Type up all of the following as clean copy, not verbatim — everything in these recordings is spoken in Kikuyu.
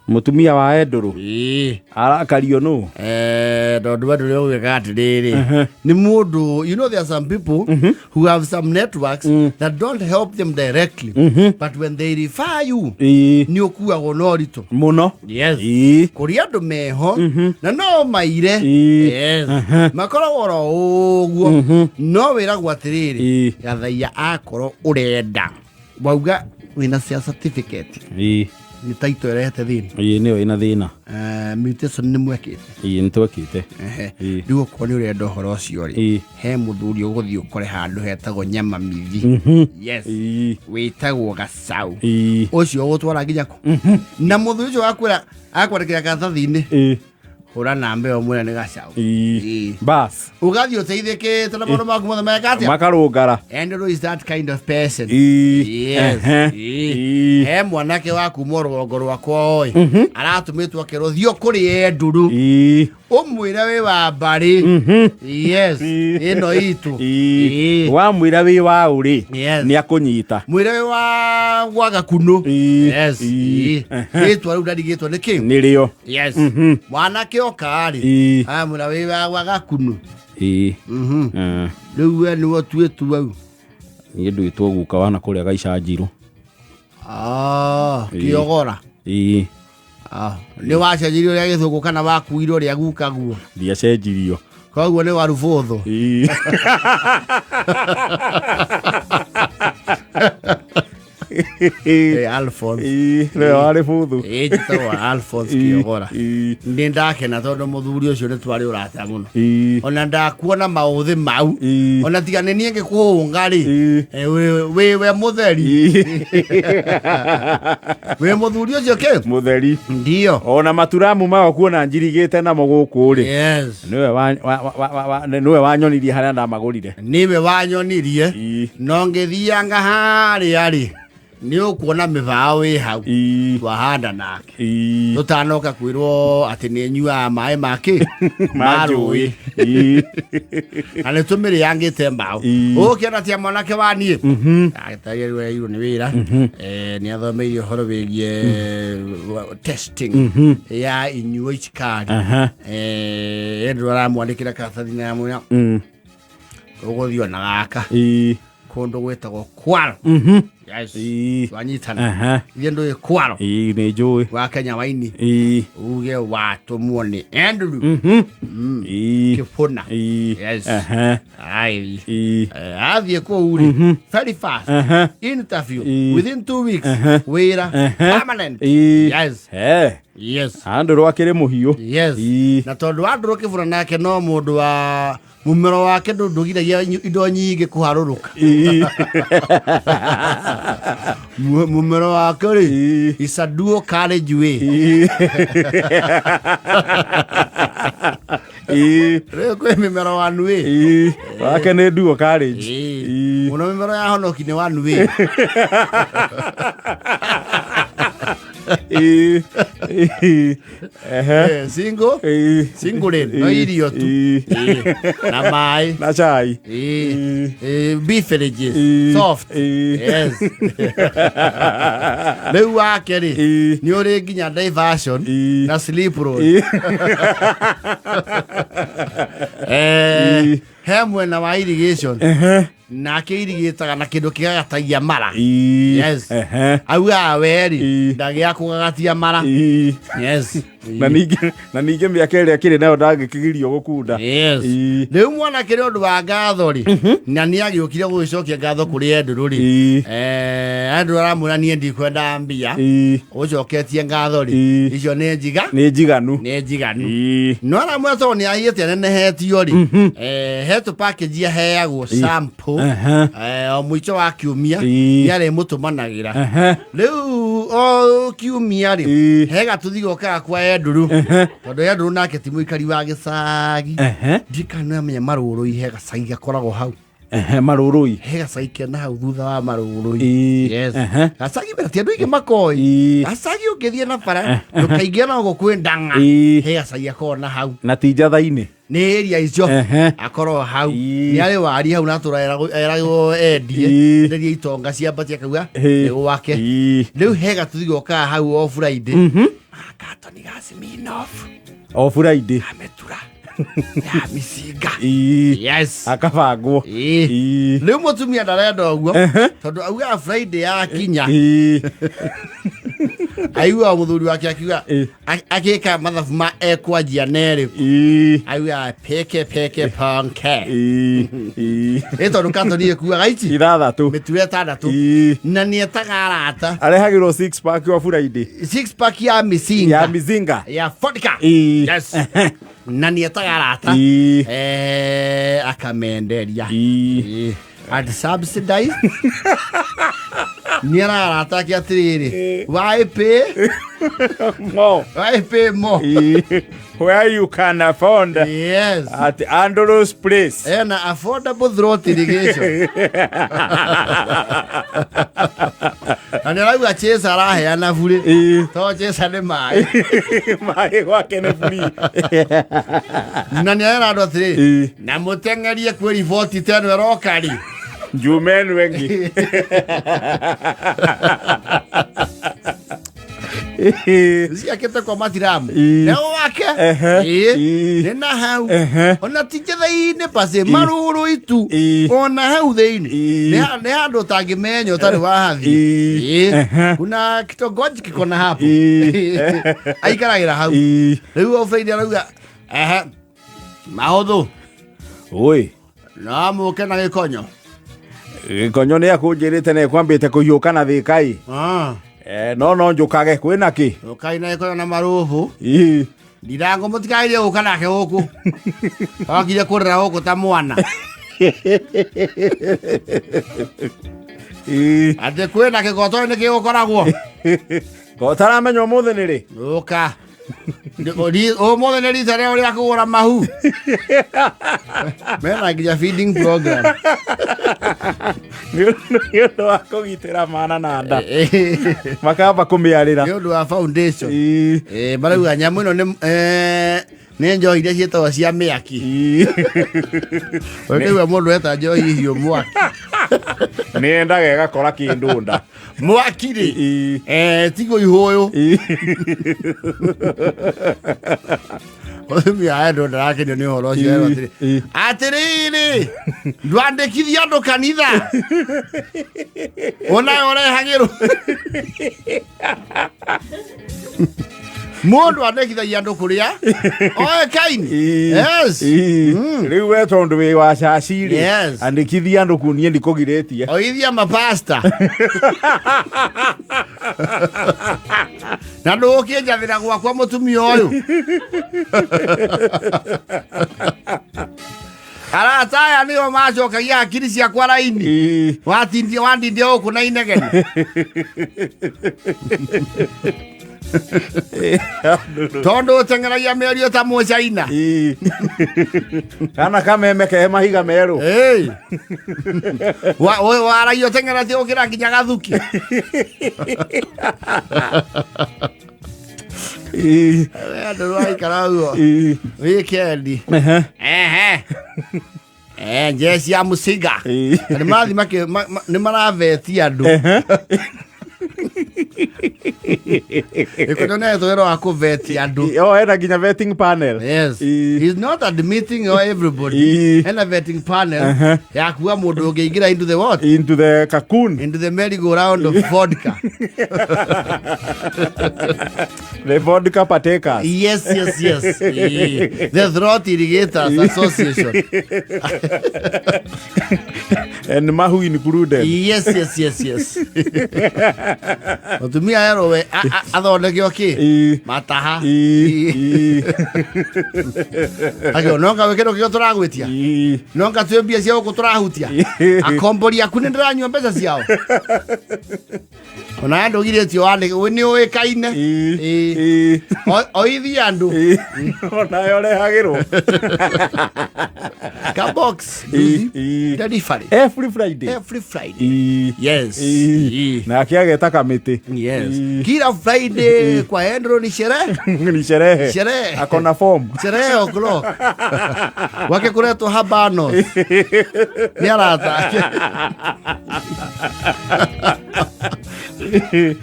Mũtumia wa Endũrũ Ĩĩ. Arakario nũ? Tondũ andũ rĩ ũgwĩka atĩrĩrĩ, nĩ mũndũ, you know there are some people who have some networks that don't help them directly, but when they refer you, nĩ ũkuagwo na ũritũ. Mũno. Yes. Kũrĩ andũ meho na no maire. Yes. Makoragwo oro ũguo, no wĩragwo atĩrĩrĩ, gathaia akorwo ũrenda wauga wĩna cia certificate, nĩ taito ĩrehete thĩna. Ĩĩ, nĩyo ĩna thĩna. Mutation nĩ mwekĩte? Ĩĩ, nĩ twekĩte. Rĩu okorwo nĩ ũrenda ũhoro ũcio rĩ, he mũthuri ũgũthiĩ ũkore handũ hetagwo Nyama Mithi. Yes. Wĩtagwo Gacau. Ũcio ũgũtwara nginya kũ na mũthuri ũcio wakwĩra akwandĩkĩra karatathi-inĩ, hũra namba ĩyo mwĩra nĩ Gacau. Bas. Ũgathiĩ ũteithĩkĩte na maũndũ maku mothe meka atĩa? Makarũngara. Andrew is that kind of person. Yes. He mwanake wa kuma rũgongo rwakwa ĩ aratũmĩtwo akerwo thiĩ kũrĩ Enduru, ũmwĩre wĩ wa mbarĩ. Yes. Ĩno itũ. Wamwĩra wĩ wa ũrĩ, nĩ akũnyita. Mwĩre wĩ wa gwa Gakunũ. Yes. Rĩtwa rĩu ndarigĩtwo nĩ kĩ. Nĩrĩo. Yes. Mwanake oka rĩ, amwĩra wĩ wa gwa Gakunũ. Rĩu we nĩwe ũtuĩtu au. Niĩ ndwĩtwo guka wana kũrĩa gaica njirũ. Ah, kĩogora. Ah, nĩ wacenjirio ũrĩa gĩthũngũ kana wakuirwo ũrĩa gukaguo? Ndiacenjirio. Koguo nĩ warubũthũ. Alphonse. Ĩĩ, nĩwe warĩ bũthũ. Ĩĩ, njĩtagwo Alphonse Kĩogora. Nĩ ndakena tondũ mũthuri ũcio nĩ twarĩ ũrata mũno. Ona ndakuona maũthĩ mau, ona tiga nĩ niĩ ngĩkũhũnga rĩ, wĩ we mũtheri, wĩ mũthuri ũcio kĩ. Mũtheri. Ndio. Ona maturamu mao kuona njirigĩte namo gũkũ rĩ, nĩwe nĩwe wanyonirie harĩa ndamagũrire. Nĩwe wanyonirie. No ngĩthianga harĩa rĩ, nĩ ũkuona mĩbaũ ĩ hau. Twahanda nake tũtanoka kwĩrwo atĩ nĩ nyuaga maĩ makĩ ma njũĩ. Na nĩ tũmĩrĩangĩte mbaũ. Ũkĩona tia mwanake wa niĩ agĩtaria rĩu airwo nĩ wĩra. Nĩ athomeire ũhoro wĩgiĩ testing ya inyuo icikari. Andrew aramwandĩkĩra karatathi na amwĩra ũgũthiĩ ona gaka kũndũ gwĩtagwo Kwaro. Yes. Twanyitana. Ithuĩ ndũĩ Kwaro? Ĩĩ, nĩ njũĩ. Wa Kenya waini. Uge watũmwo nĩ Andrew Kĩbũna. Yes. Ai. Athiĩ kũu rĩ, very fast interview, within 2 weeks wĩra permanent. Yes. Yes. Andũ rwakĩrĩ mũhiũ. Yes. Na tondũ wa ndũrũ kĩbũra nake no mũndũ wa mũmero wake ndũgiragia indo nyingĩ kũharũrũka. Mũmero wake rĩ, is a dual carriage way. Rĩu kwĩ mĩmero one way. Wake nĩ dual carriage. Mũno mĩmero ya honoki nĩ one way. Single single lane, no irio tu. Na maĩ. Na cai. Beverages soft. Yes. Rĩu wake rĩ, nĩ ũrĩ nginya diversion na sleep road. He mwena wa irrigation nake irigĩtaga na kĩndũ kĩgagatagia mara. Yes. Augaga we rĩ, ndagĩa kũgagatia mara. Yes. Na ningĩ mĩaka ĩrĩa akĩrĩ nayo ndangĩkĩgirio gũkunda. Yes. Rĩu mwanake nĩ ũndũ wa ngatho rĩ, na nĩ agĩũkire gũgĩcokia ngatho kũrĩ Andrew rĩ, Andrew aramwĩra niĩ ndikwenda mbia, ũcoketie ngatho rĩ, icio nĩ njiga. Nĩ njiganu. Nĩ njiganu. No aramwĩra tondũ nĩ ahiĩte anenehetio rĩ, he tũ package aheagwo sample, o mũico wa kiumia nĩ arĩmũtũmanagĩra. Rĩu o kiumia rĩ, he gatuthi gokaga kwa Andrew, tondũ Andrew nake ti mũikari wa gĩcagi. Ndikana amenya Marũrũi he gacagi gakoragwo hau. Marũrũi. He gacagi kena hau thutha wa Marũrũi. Yes. Gacagi wena ti andũ aingĩ makoĩ. Gacagi ũngĩthiĩ na bara ndũkaingĩra na gũkũ kwĩ ndang'a, he gacagi akoragwo na hau. Na ti njatha-inĩ. Nĩ area icio. Akorwo hau nĩ arĩ wari hau na tũra eragwo endie, enderie itonga ciambatie akauga nĩ gwake. Rĩu he gatuthi gokaga hau o Friday. Katoni ga Smirnoff. O Friday. Ametura ya micinga. Yes. Akabangwo. Ĩĩ. Rĩu mũtumia ndarenda ũguo tondũ augaga Friday yakinya, aiguaga mũthuri wake akiuga, agĩka mathabu ma ekwanjia nerĩ, augaga peke peke ponke. Ĩ tondũ katoni ĩkuaga ici 6. Mĩtu 6. Na nĩ etaga arata. Arehagĩrwo six pack o Friday. Six pack ya micinga. Ya mizinga. Ya vodka. Yes, na nĩ etaga arata, akamenderia. And subsidize nĩ ararata ake atĩrĩrĩ, why pay More. Why pay more? Where you can afford at Andrews Place. Ena affordable throat irrigation na nĩ arauga Chase araheana burĩ, to Chase nĩ maĩ. Maĩ gwake nĩ free. Na nĩ arera andũ atĩrĩ, na mũteng'erie kwĩ riboti ta ĩno ĩroka rĩ. Jumen wengi. Ciakĩte kwa matiramu neo wake. Nĩ na hau ona ti njĩra-inĩ pacĩ marũrũ itu, ona hau thĩinĩ. Nĩ handũ ũtangĩmenya ũtarĩ wahathiĩ. Kuna kitongoji kiko na hapo. Aikaragĩra hau. Rĩu o Friday arauga ehe mahũthũ. Oi. No mũke na gĩkonyo. Gĩkonyo nĩ akũnjĩrĩte nĩ kwambĩte kũhiũka na thĩkai. Ah. No njũkage kwĩna kĩ? Ũkai na gĩkonyo na marũbũ. Ndirango mũtikagĩrie gũka nake gũkũ, okire kũrĩra gũkũ ta mwana. Atĩ kwĩna kĩgoto nĩ gĩgũkoragwo. Ko ũtaramenya ũmũthĩ nĩ rĩ? Ũka ũmũthĩ nĩ rita rĩao rĩa kũgũra mahu, mena nginya feeding program. Nĩ ũndũ wa kũgitĩra mana na nda. Makamba kũmĩarĩra. Nĩ ũndũ wa foundation. Marauga nyamũ ĩno nĩ nĩ njohi iria ciĩtagwo cia mĩaki. Ũkĩigua mũndũ eta njohi hiũ mwaki. Nĩ yendaga ĩgakora kĩndũ nda. Mwaki rĩ, tiguo ihũyũ. Mũtumia andũ ndarakenio nĩ ũhoro ũcio, erwo atĩrĩ, atĩrĩrĩ, ndwandĩkithia andũ kanitha onawe ũrehagĩrwo mũndũ andĩkithagia andũ kũrĩa oĩkaine. Yes. Rĩu we tondũ wĩ wa caci rĩ, andĩkithia andũ kuu, niĩ ndikũgirĩtie. Oithia mapasta na ndũgũkĩnjathĩra gwakwa mũtumia ũyũ arata aya nĩo macokagia hakiri ciakwa raini. Watindia wandindia gũkũ na inegene tondũ ũteng'eragia mĩario ta mũcaina. Kana kameme kehe mahiga merũ. Ĩĩ. Waragia ũteng'eretie gũkĩra nginya gathuki. We andũ rwaikara ũguo wikendi. Ehe. Jeshi ya Musinga. Na nĩ marathiĩ nĩ maravetia andũ. Ĩkonyo nĩ wĩra wa kũvetia andũ. Oh, ena nginya vetting panel. Yes. He's not admitting everybody. Ena vetting panel ya kuga mũndũ ũngĩingĩra into the what? Into the cocoon. Into the merry-go-round of vodka. The vodka partakers. Yes. The Throat Irrigators Association. And mahu included. Yes. Mũtumia erwo we athondeke o kĩ? Mataha. Akĩo nonga wĩ kĩndũ kĩo tũragwĩtia. Nonga twĩ mbia cia gũkũ tũrahutia. Akombori aku nĩ ndĩranyua mbeca ciao. Ona andũ girĩtio wandĩke nĩ ũĩkaine. Oithia andũ. Onayo rehagĩrwo. Ka box. Delivery. Every Friday. Every Friday. Yes. Nake ageta kamĩtĩ. Yes. Kila Friday kwa Andrew ni sherehe. Ni sherehe. Sherehe. Akona form. Sherehe o'clock. Wake kuretwo habanos. Nĩ arata ake.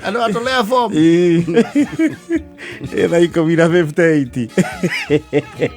Andũ atolea form. Ĩ, thaa 10 na 58.